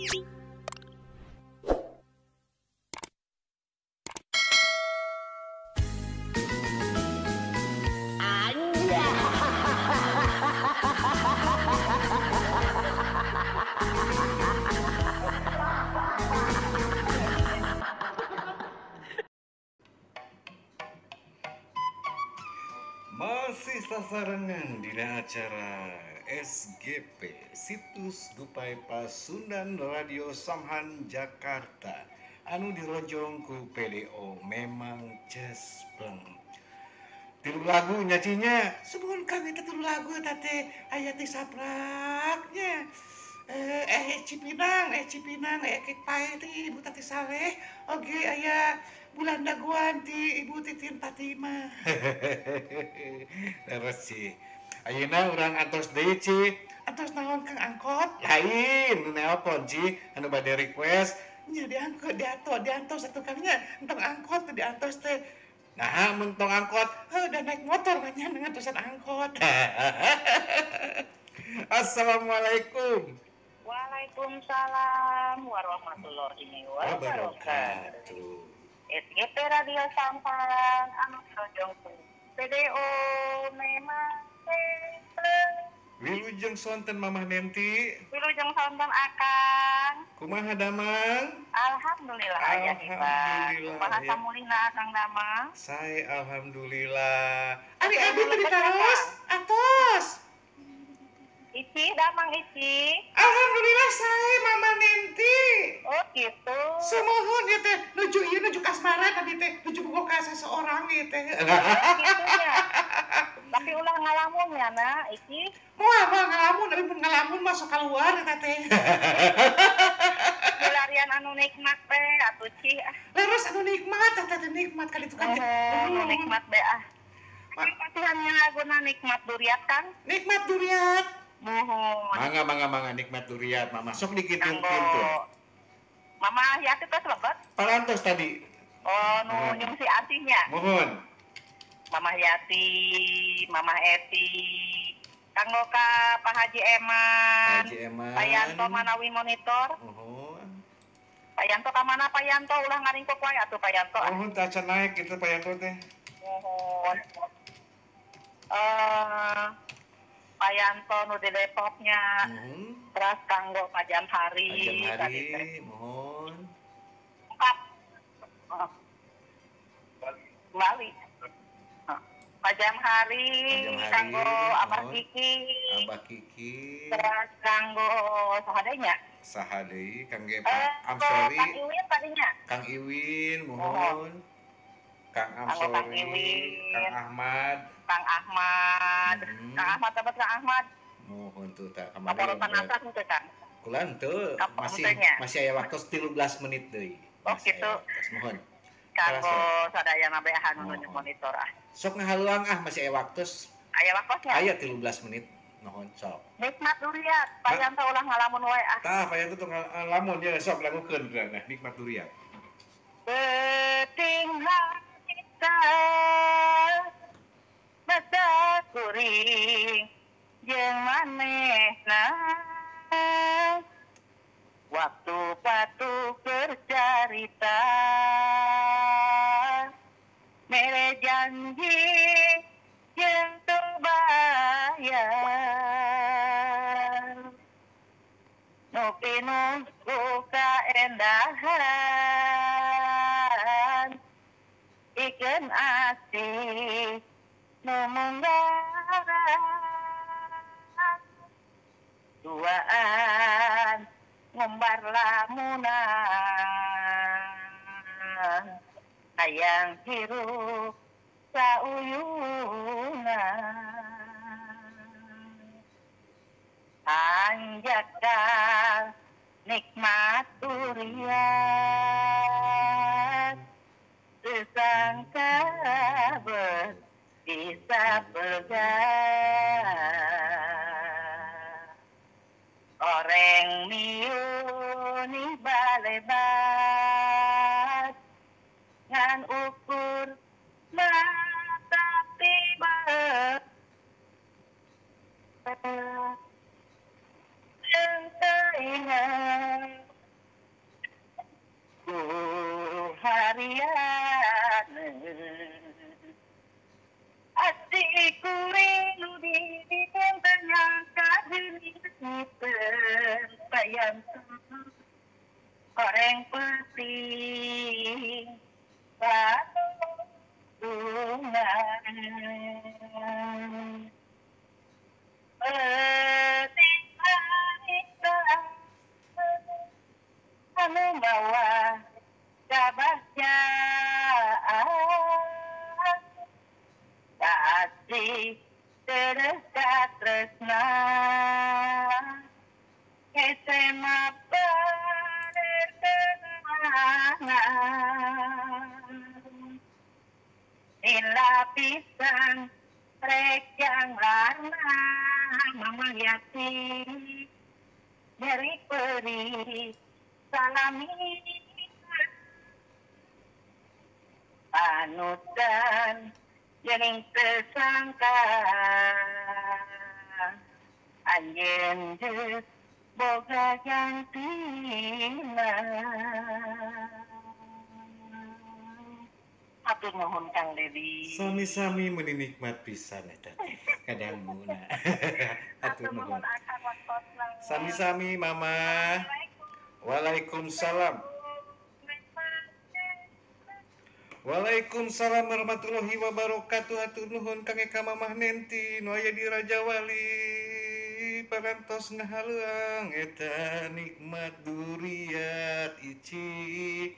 Masih sasarengan dina acara SGP Situs Gupai Pasundan Radio Samhan Jakarta anu dirojong ku PDO memang cespleng. Tilu lagu nyacinya sebelum kami tilu lagu tate aya ti sapraknya Cipinang kek pae ti Ibu Tati Saleh oge aya Bulan Daguan ti Ibu Titin Fatima. Leres sih. Ayeuna urang antos deui Ci. Antos naon Kang angkot? Lain nu nelpon Ci anu bade request nya diangkot diantos atuh Kang nya entong angkot diantos teh. Nah, mun tong angkot heuh da naik motor mah nya ngantosan angkot. Assalamualaikum. Waalaikumsalam warahmatullahi wabarakatuh. SGP Radio Sampan anu dirojong ku PDO memang cespleng. Wilujeng sonten Mamah Nenti. Wilujeng sonten Akang. Kumaha damang? Alhamdulillah aya hebat. Kumaha samulina Akang damang? Sae alhamdulillah. Ari abi teu ditaros? Antos. Ici damang Ici. Alhamdulillah sae Mama Nenti. Oh gitu. Sumuhun ieu teh nuju ieu nuju kasmaran abi teh nuju boga ka seseorang ieu teh. Gitu nya. Tapi ulah ngalamun ya na Ici. Moal moal ngalamun abi mun ngalamun mah sok kaluar eta teh. Dilarian anu nikmat teh atuh Ci. Leres anu nikmat eta teh nikmat kali itu kan. Anu nikmat be ah. Pasihan laguna nikmat duriat Kang. Nikmat duriat. Mohon. Mangga mangga mangga nikmat duriat mama sok dikitung-kitung. Mama Yati tos lebet? Parantos tadi. Oh, nu nyungsi asihnya. Mohon. Mama Yati, Mama Eti, kanggo ka Pak Haji Eman. Haji Eman. Pak Yanto manawi monitor. Mohon. Pak Yanto ka mana Pak Yanto ulah ngaringkuk wae atuh Pak Yanto. Mohon teu acan naik kitu Pak Yanto teh. Mohon. Pak Yanto nu di Depoknya, terus kanggo Pak Jamhari, Pak Jamhari, mohon. Bali. Pak Jamhari, kanggo Abah Kiki, Abah Kiki, terus kanggo sahadenya, sahadei, kangge Pak Amsori, Kang Iwin tadinya, Kang Iwin, mohon. Kang Amsori, Kang Ahmad, Kang Ahmad, Kang Ahmad dapat Kang Ahmad. Mohon tuh tak kemarin. Apa teu Kang? Kulan tuh masih masih aya waktu 13 menit deui. Oh gitu. Mohon. Kanggo sadayana beahan nu monitor ah. Sok ngahaluang ah masih aya waktu. Aya waktosnya? Aya 13 menit. Mohon sok. Nikmat duriat, Pak Yanto ulah ngalamun wae ah. Tah Pak Yanto tuh ngalamun ya sok lakukeun nah nikmat duriat. Beuting harita mata kuring jeung manehna waktu patuh bercarita mere janji jeung teu bayar nu pinuh ku kaendahan ikeun asih nu munggaran duaan ngumbar lamunan hayang hirup sauyunan hanjakal nikmat duriat sesangka bisa pegang oreng miuni balebat ngan ukur mata tiba teuingan kamarian asih kuring nu di tengah kageuniteun Payanto koreng peuting bunga peuting harita anu mawa kabagjaan kasih terus katresna SMA perkenangan lapisan rek yang warna Mama Yati dari peri salami panutan jening tersangka anjeun geus boga jantina. Atur nuhun Kang Dedi. Sami-sami meuni nikmat pisan eta teh. Kadang muna. Atur nuhun. Sami-sami Mama. Waalaikumsalam. Waalaikumsalam warahmatullahi wabarakatuh. Atur nuhun Kang Eka Mamah Nenti nu aya di Raja Wali parantos ngahaleuang eta nikmat duriat ici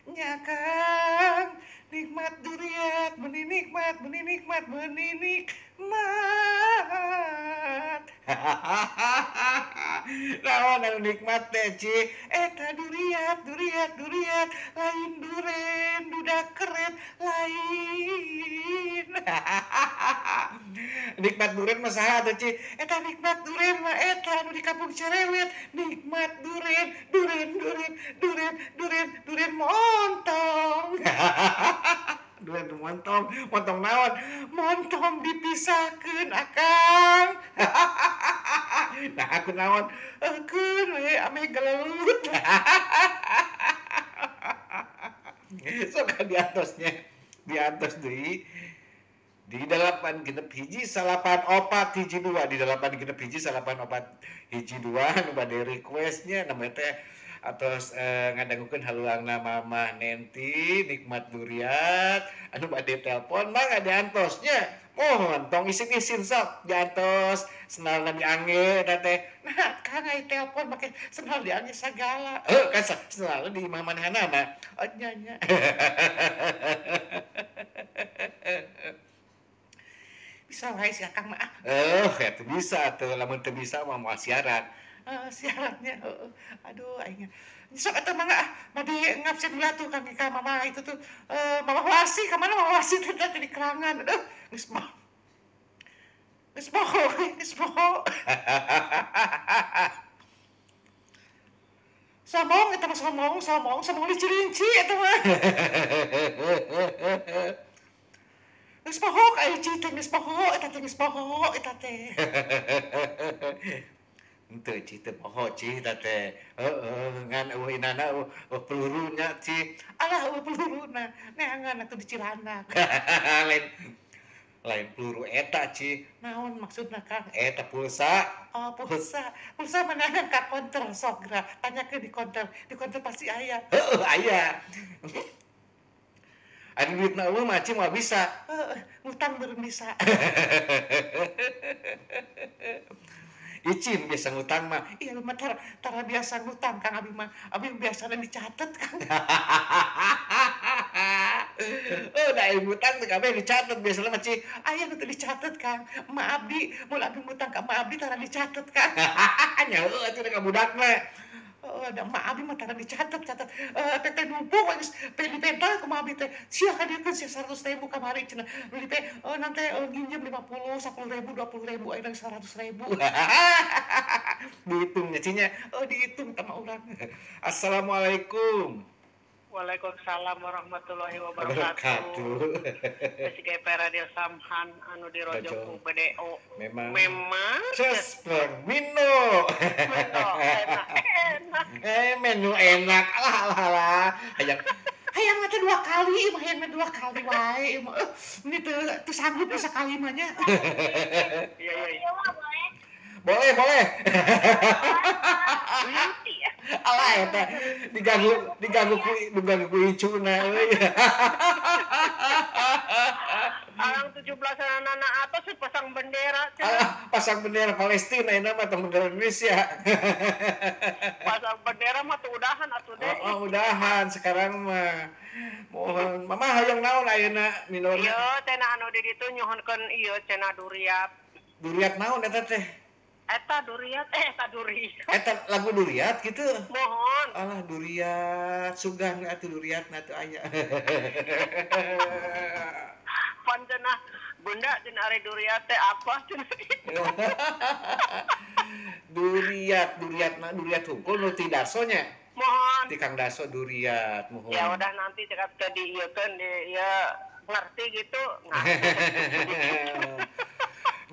nya Kang nikmat duriat meni nikmat meni nikmat meni nikmat. Naon anu nikmat teh Ci eta duriat duriat duriat lain duren duda keren lain. Nikmat duren mah saha teh Ci eta nikmat duren mah eta anu di kampung Cerewet nikmat duren duren duren duren duren duren montong. Duren montong montong naon montong dipisahkeun akang. Nah aku naon keun we ame gelelut. Sok di atosnya di atos deui di 8 6 1 9 4 1 2 di 8 6 1 9 4 1 2 nu bade requestnya namanya teh atos ngadangukeun haluangna Mamah Nenti nikmat duriat anu bade telepon mah diantosnya mohon tong isin-isin sok diantos sendalna diangge eta teh nah Kang ai telepon make sendal diangge sagala heuh kan sendalna di imah manehanana oh nya nya. Bisa wae si Akang mah eh teu bisa teu lamun teu bisa mah moal siaran. Siarannya aduh aing sok eta mangga ah bade ngabsen heula tuh Kang Eka Mama itu tuh Mama Wasi ka mana Mama Wasi teh di Kerangan aduh geus mah geus poho geus poho. Somong eta mah somong somong somong dicurinci eta mah. Geus poho ka ieu teh geus poho eta teh geus poho eta teh. Henteu Ci teu poho Ci eta teh heueuh ngan eueuh inana eueuh pelurunya Ci alah eueuh peluruna neangan atuh di Cilandak. Lain lain peluru eta Ci naon maksudna Kang eta pulsa oh pulsa pulsa mah neangan ka konter sok geura tanyakeun di konter pasti aya heueuh aya. Anu duitna eueuh mah Ci moal bisa heueuh ngutang beureum bisa. Icin biasa ngutang mah iya mah tara biasa ngutang Kang abi mah abi biasana dicatet Kang. Oh da ngutang teh kabeh dicatet biasana mah Ci aya nu teu dicatet Kang emak abdi mun abi ngutang ka emak abdi tara dicatet Kang. Nya heueuh atuh ka budakna. Oh, ada emak abi mah tara dicatet catet teh numpuk geus dipenta kumaha abi teh sia kadiekeun sia 100.000 kamari cenah beli teh nanti nginjem 50 10.000 20.000 ayeuna 100.000. Dihitung nya Cinya oh dihitung sama urang. Assalamualaikum. Waalaikumsalam warahmatullahi wabarakatuh. SGP Radio Samhan anu dirojok ku BDO. Memang Cesper Mino. Menu enak. Menu enak. Alah alah alah. Hayang Hayang teh 2 kali, mah hayang 2 kali wae. Ini teu sanggup sakali mah nya. Iya. Boleh, boleh. Alah eta diganggu ku icuna euy. Alang 17-an anak atas pasang bendera. Alah, pasang bendera Palestina ayeuna mah tong bendera Indonesia. Pasang bendera mah tuh udahan atuh deh. Oh, udahan sekarang mah. Mohon mama hayang naon ayeuna minor. Ieu cenah anu di ditu nyuhunkeun ieu cenah duriat. Duriat naon eta teh? Eta duriat, eta duriat. Eta lagu duriat gitu. Mohon. Alah duriat, sugan atuh duriatna tuh aya. Pan cenah bunda cenah ari duriat teh apa cenah gitu. Duriat, duriat mah duriat hungkul nu ti Darso nya. Mohon. Ti Kang Darso duriat, mohon. Ya udah nanti cekap teh di ieu-keun di ieu ngerti gitu. Nah.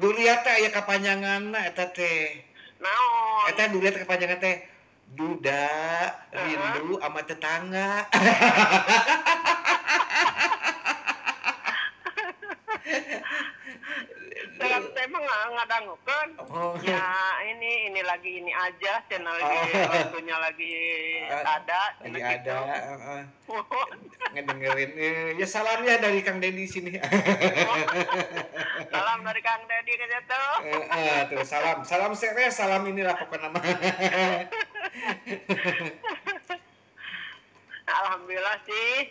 Duriat teh aya kapanjanganna eta teh. Naon? Eta duriat kapanjangan teh duda rindu sama tetangga. Saya mah ngadangukeun. Oh. Ya ini lagi ini aja channel lagi waktunya lagi ada lagi ada. Ngedengerin. Ya salam ya dari Kang Dedi sini. Salam dari Kang Dedi ke situ. Tuh salam, salam serius, salam inilah pokoknya nama. Alhamdulillah sih.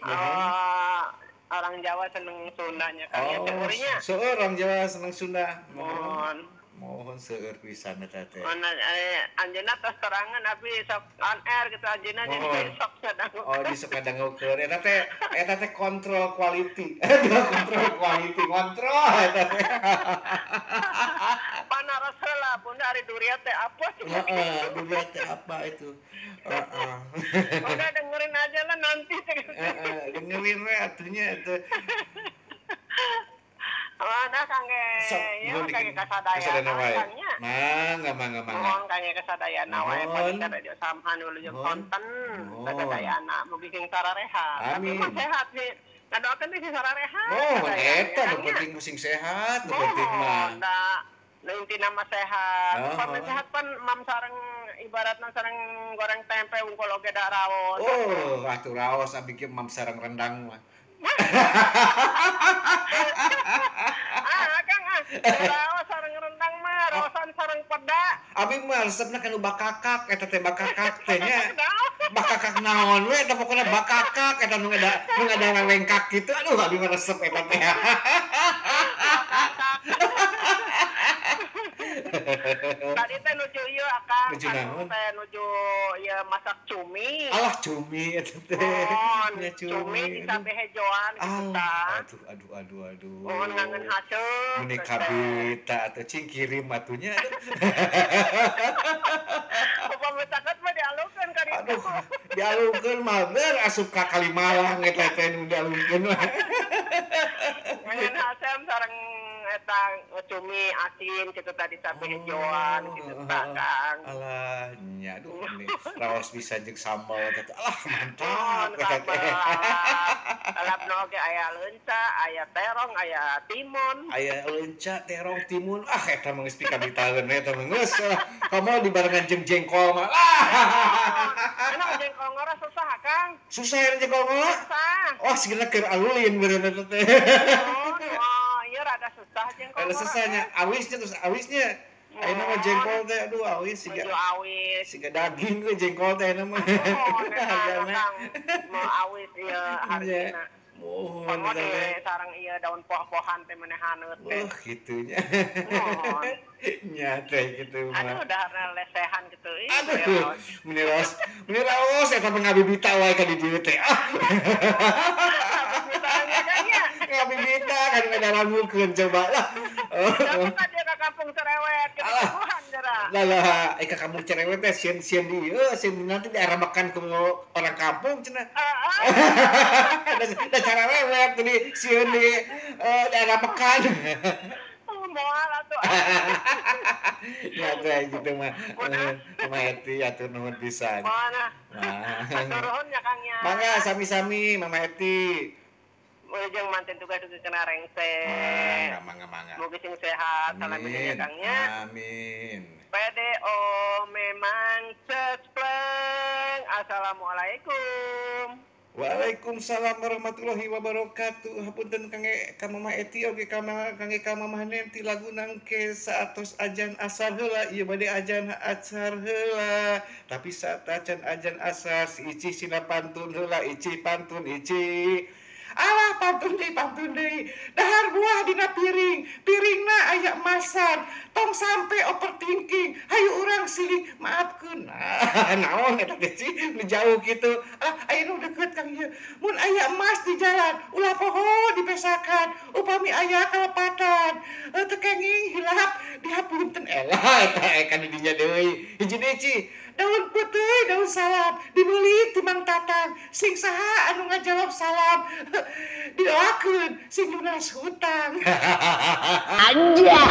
Orang Jawa seneng Sundanya kan ya teorinya. Seueur orang Jawa seneng Sunda. Mohon. Mohon seueur pisan eta teh. Anjeunna tos terangan abi sok on air gitu anjeunna jadi sok sadangu. Oh, di sok kadangukeun. Eta teh kontrol quality. Kontrol quality, kontrol eta teh. Panaros heula bunda ari duriat teh apa sih? Heeh, duriat teh apa itu? Heeh. Udah dengerin aja lah nanti. Heeh, dengerin we atunya itu. Oh, dah kangge. Ya kangge kasadayana wae. Mangga mangga mangga. Mohon kangge kasadayana wae paling radio Samhan wilujeng konten kasadayana mugi sing sararehat. Amin. Tapi mah sehat sih. Ngadoakeun teh sing sararehat. Oh, eta nu penting sing sehat, nu penting mah. Nu intina mah sehat. Upami sehat pan mam sareng ibaratna sareng goreng tempe wungkul oge da raos. Oh, atuh raos abi ge mam sareng rendang mah. Ah, Kang ah. Raos sareng rendang mah, raosan sareng peda. Abi mah resepna kana bakakak eta teh bakakak teh nya. Bakakak naon we eta pokona bakakak eta nu ada lengkak gitu. Aduh, abi mah resep eta teh. Tadi teh nuju ieu akang, nuju naon? Teh nuju ieu masak cumi. Alah cumi eta teh. Oh, cumi disambe hejoan gitu tah. Aduh aduh aduh aduh. Oh, ngangen haseum. Meni kabita atuh cing kirim atunya. Upami caket mah dialungkeun ka ditu. Aduh, dialungkeun mah ber asup ka Kalimalang eta teh nu dialungkeun mah. Ngangen haseum sareng eta cumi asin gitu tadi sampai hijauan gitu tah Kang. Alah nya aduh ini raos bisa jeung sambal eta. Alah mantap eta teh. Alapna oge aya leunca, aya terong, aya timun. Aya leunca, terong, timun. Ah eta mah geus pikabitaeun eta mah geus. Komo dibarengan jeung jengkol mah. Ah. Enak jengkol ngora susah Kang. Susah ya jengkol ngora? Susah. Oh sigana keur alulin beureunan eta teh. Oh, iya rada susah jengkol. Rada susahnya, awisnya terus awisnya. Ayeuna mah jengkol teh aduh awis siga. Awis. Siga daging we jengkol teh ayeuna mah. Oh, hargana. Mau awis ieu hargana. Mohon teh sareng ieu daun poh-pohan teh meneh haneut teh. Oh, kitu nya. Mohon. Nya teh kitu mah. Aduh daharna lesehan gitu. Aduh, meni raos eta mah ngabibita wae ka di dieu teh. Ah. Ngabibita kan ngadarangukeun coba lah. Coba dia ke kampung cerewet, ketuhan jera. Lah lah, ka kampung cerewet teh sieun-sieun di ieu, sieun nanti diaramakan ku orang kampung cenah. Da cara rewet jadi sieun di diaramakan. Moal atuh. Ya teh gitu mah. Mah eti atuh nuhun pisan. Mana? Atur nuhun nya Kang nya. Mangga sami-sami Mama Eti. Wilujeng manten tugas dugi kena rengse. Mangga mangga mangga. Mugi sing sehat salam Amin. Kang nya. Amin. PDO memang sespleng. Assalamualaikum. Waalaikumsalam warahmatullahi wabarakatuh. Hapunten kangge ka Mama Eti oge ka kangge ka Mama Nenti lagu nangke saatos ajan asar heula ieu bade ajan asar heula. Tapi saat acan ajan asar si Ici sina pantun heula, Ici pantun Ici. Alah pantun deui dahar buah dina piring, piringna aya emasan, tong sampe overthinking, hayu urang silih maafkeun. Nah, naon eta teh Ci nu jauh kitu. Ah, aya nu deukeut Kang ieu. Mun aya emas di jalan, ulah poho dipesakan, upami aya kalepatan, teu kenging hilap dihapunten. Elah eta kan di dinya deui. Hiji deui Ci. Daun putih, daun salam, dibeli ti Mang Tatang, sing saha anu ngajawab salam, didoakeun sing lunas hutang. Anjay.